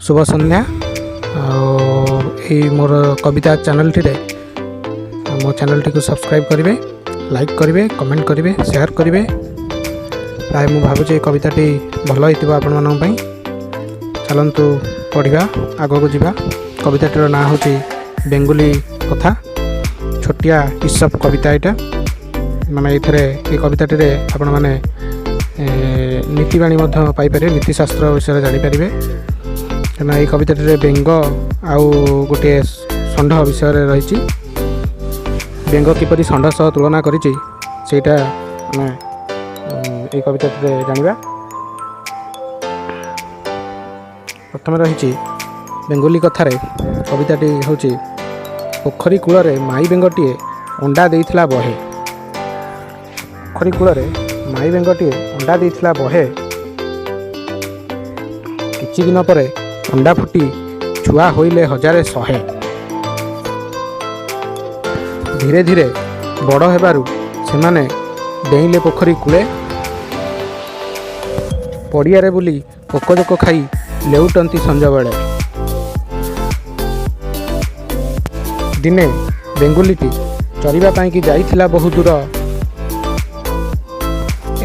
ଶୁଭ ସନ୍ଧ୍ୟା। ଆଉ ଏଇ ମୋର କବିତା ଚ୍ୟାନେଲଟିରେ ମୋ ଚ୍ୟାନେଲଟିକୁ ସବସ୍କ୍ରାଇବ୍ କରିବେ, ଲାଇକ୍ କରିବେ, କମେଣ୍ଟ କରିବେ, ସେୟାର କରିବେ। ପ୍ରାୟ ମୁଁ ଭାବୁଛି ଏ କବିତାଟି ଭଲ ହେଇଥିବ ଆପଣମାନଙ୍କ ପାଇଁ। ଚାଲନ୍ତୁ ପଢ଼ିବା, ଆଗକୁ ଯିବା। କବିତାଟିର ନାଁ ହେଉଛି ବେଙ୍ଗୁଲି କଥା। ଛୋଟିଆ ଇସପ କବିତା ଏଇଟା। ମାନେ ଏଇଥିରେ ଏଇ କବିତାଟିରେ ଆପଣମାନେ ନୀତିବାଣୀ ମଧ୍ୟ ପାଇପାରିବେ, ନୀତିଶାସ୍ତ୍ର ବିଷୟରେ ଜାଣିପାରିବେ। କାହିଁକିନା ଏଇ କବିତାଟିରେ ବେଙ୍ଗ ଆଉ ଗୋଟିଏ ଷଣ୍ଢ ବିଷୟରେ ରହିଛି। ବେଙ୍ଗ କିପରି ଷଣ୍ଢ ସହ ତୁଳନା କରିଛି, ସେଇଟା ଆମେ ଏଇ କବିତାଟିରେ ଜାଣିବା। ପ୍ରଥମେ ରହିଛି ବେଙ୍ଗୁଲି କଥାରେ କବିତାଟି ହେଉଛି, ପୋଖରୀ କୂଳରେ ମାଇ ବେଙ୍ଗଟିଏ ଅଣ୍ଡା ଦେଇଥିଲା ବହେ। ପୋଖରୀ କୂଳରେ ମାଇ ବେଙ୍ଗଟିଏ ଅଣ୍ଡା ଦେଇଥିଲା ବହେ। କିଛି ଦିନ ପରେ ଅଣ୍ଡା ଫୁଟି ଛୁଆ ହୋଇଲେ ହଜାରେ ଶହେ। ଧୀରେ ଧୀରେ ବଡ଼ ହେବାରୁ ସେମାନେ ଡେଇଁଲେ ପୋଖରୀ କୂଳେ। ପଡ଼ିଆରେ ବୁଲି ପୋକଜୋକ ଖାଇ ଲେଉଟନ୍ତି ସଞ୍ଜବେଳେ। ଦିନେ ବେଙ୍ଗୁଲିଟି ଚରିବା ପାଇଁକି ଯାଇଥିଲା ବହୁ ଦୂର।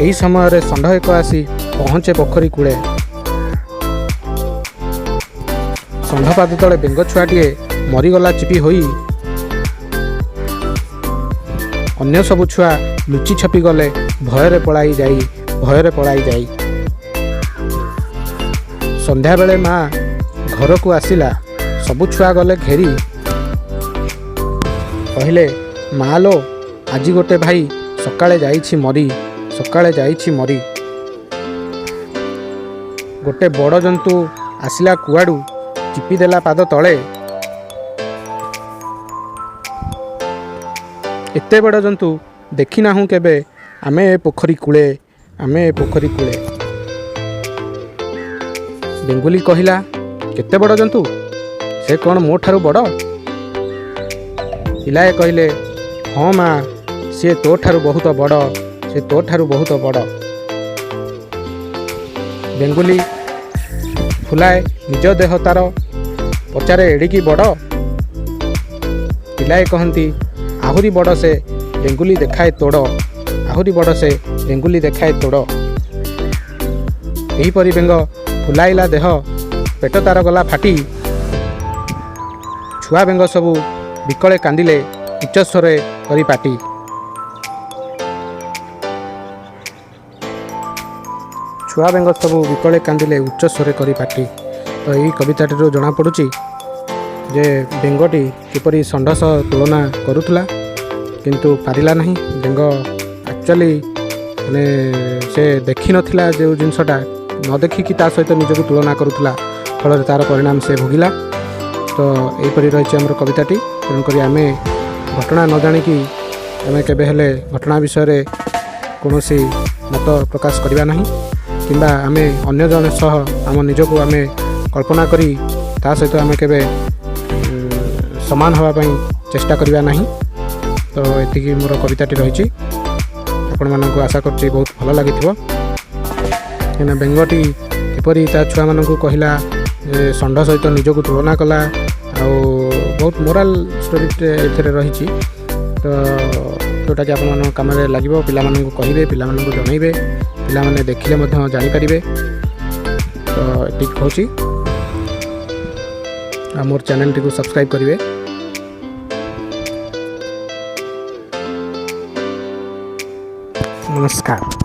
ଏହି ସମୟରେ ଷଣ୍ଢ ଏକ ଆସି ପହଞ୍ଚେ ପୋଖରୀ କୂଳେ। ଷଣ୍ଢ ପାଦ ତଳେ ବେଙ୍ଗ ଛୁଆଟିଏ ମରିଗଲା ଚିପି ହୋଇ। ଅନ୍ୟ ସବୁ ଛୁଆ ଲୁଚି ଛପି ଗଲେ ଭୟରେ ପଳାଇ ଯାଇ, ଭୟରେ ପଳାଇ ଯାଇ। ସନ୍ଧ୍ୟାବେଳେ ମା ଘରକୁ ଆସିଲା, ସବୁ ଛୁଆ ଗଲେ ଘେରି। କହିଲେ, ମା ଲୋ, ଆଜି ଗୋଟେ ଭାଇ ସକାଳେ ଯାଇଛି ମରି, ସକାଳେ ଯାଇଛି ମରି। ଗୋଟେ ବଡ଼ ଜନ୍ତୁ ଆସିଲା କୁଆଡ଼ୁ, ଚିପି ଦେଲା ପାଦ ତଳେ। ଏତେ ବଡ଼ ଜନ୍ତୁ ଦେଖିନାହୁଁ କେବେ ଆମେ ଏ ପୋଖରୀ କୂଳେ, ଆମେ ଏ ପୋଖରୀ କୂଳେ। ବେଙ୍ଗୁଲି କହିଲା, କେତେ ବଡ଼ ଜନ୍ତୁ? ସେ କ'ଣ ମୋ ଠାରୁ ବଡ଼? ପିଲାଏ କହିଲେ, ହଁ ମା, ସିଏ ତୋ ଠାରୁ ବହୁତ ବଡ଼, ସେ ତୋ ଠାରୁ ବହୁତ ବଡ଼। ବେଙ୍ଗୁଲି ଫୁଲାଏ ନିଜ ଦେହ ତାର, ପଚାରେ ଏଡ଼ିକି ବଡ଼? ପିଲାଏ କହନ୍ତି, ଆହୁରି ବଡ଼ ସେ, ବେଙ୍ଗୁଲି ଦେଖାଏ ତୋଡ଼, ଆହୁରି ବଡ଼ ସେ, ବେଙ୍ଗୁଲି ଦେଖାଏ ତୋଡ଼। ଏହିପରି ବେଙ୍ଗ ଫୁଲାଇଲା ଦେହ, ପେଟ ତାର ଗଲା ଫାଟି। ଛୁଆ ବେଙ୍ଗ ସବୁ ବିକଳେ କାନ୍ଦିଲେ ଉଚ୍ଚସ୍ୱରେ କରି ପାଟି। ଛୁଆ ବେଙ୍ଗ ସବୁ ବିକଳେ କାନ୍ଦିଲେ ଉଚ୍ଚସ୍ୱରେ କରି ପାଟି। ତ ଏଇ କବିତାଟିରୁ ଜଣାପଡ଼ୁଛି ଯେ ବେଙ୍ଗଟି କିପରି ଷଣ୍ଢ ସହ ତୁଳନା କରୁଥିଲା, କିନ୍ତୁ ପାରିଲା ନାହିଁ। ବେଙ୍ଗ ଆକ୍ଚୁଆଲି ମାନେ ସେ ଦେଖିନଥିଲା, ଯେଉଁ ଜିନିଷଟା ନ ଦେଖିକି ତା ସହିତ ନିଜକୁ ତୁଳନା କରୁଥିଲା, ଫଳରେ ତା'ର ପରିଣାମ ସେ ଭୋଗିଲା। ତ ଏହିପରି ରହିଛି ଆମର କବିତାଟି। ତେଣୁକରି ଆମେ ଘଟଣା ନ ଜାଣିକି ଆମେ କେବେ ହେଲେ ଘଟଣା ବିଷୟରେ କୌଣସି ମତ ପ୍ରକାଶ କରିବା ନାହିଁ, କିମ୍ବା ଆମେ ଅନ୍ୟ ଜଣେ ସହ ଆମ ନିଜକୁ ଆମେ କଳ୍ପନା କରି ତା ସହିତ ଆମେ କେବେ ସମାନ ହେବା ପାଇଁ ଚେଷ୍ଟା କରିବା ନାହିଁ। ତ ଏତିକି ମୋର କବିତାଟି ରହିଛି। ଆପଣମାନଙ୍କୁ ଆଶା କରୁଛି ବହୁତ ଭଲ ଲାଗିଥିବ। କାହିଁକିନା ବେଙ୍ଗଟି କିପରି ତା ଛୁଆମାନଙ୍କୁ କହିଲା ଯେ ଷଣ୍ଢ ସହିତ ନିଜକୁ ତୁଳନା କଲା, ଆଉ ବହୁତ ମୋରାଲ ଷ୍ଟୋରିଟେ ଏଥିରେ ରହିଛି। ତ ଯେଉଁଟାକି ଆପଣମାନଙ୍କ କାମରେ ଲାଗିବ। ପିଲାମାନଙ୍କୁ କହିବେ, ପିଲାମାନଙ୍କୁ ଜଣାଇବେ, ପିଲାମାନେ ଦେଖିଲେ ମଧ୍ୟ ଜାଣିପାରିବେ। ତ ଏତିକି କହୁଛି, ଆଉ ମୋର ଚ୍ୟାନେଲଟିକୁ ସବସ୍କ୍ରାଇବ୍ କରିବେ। ନମସ୍କାର।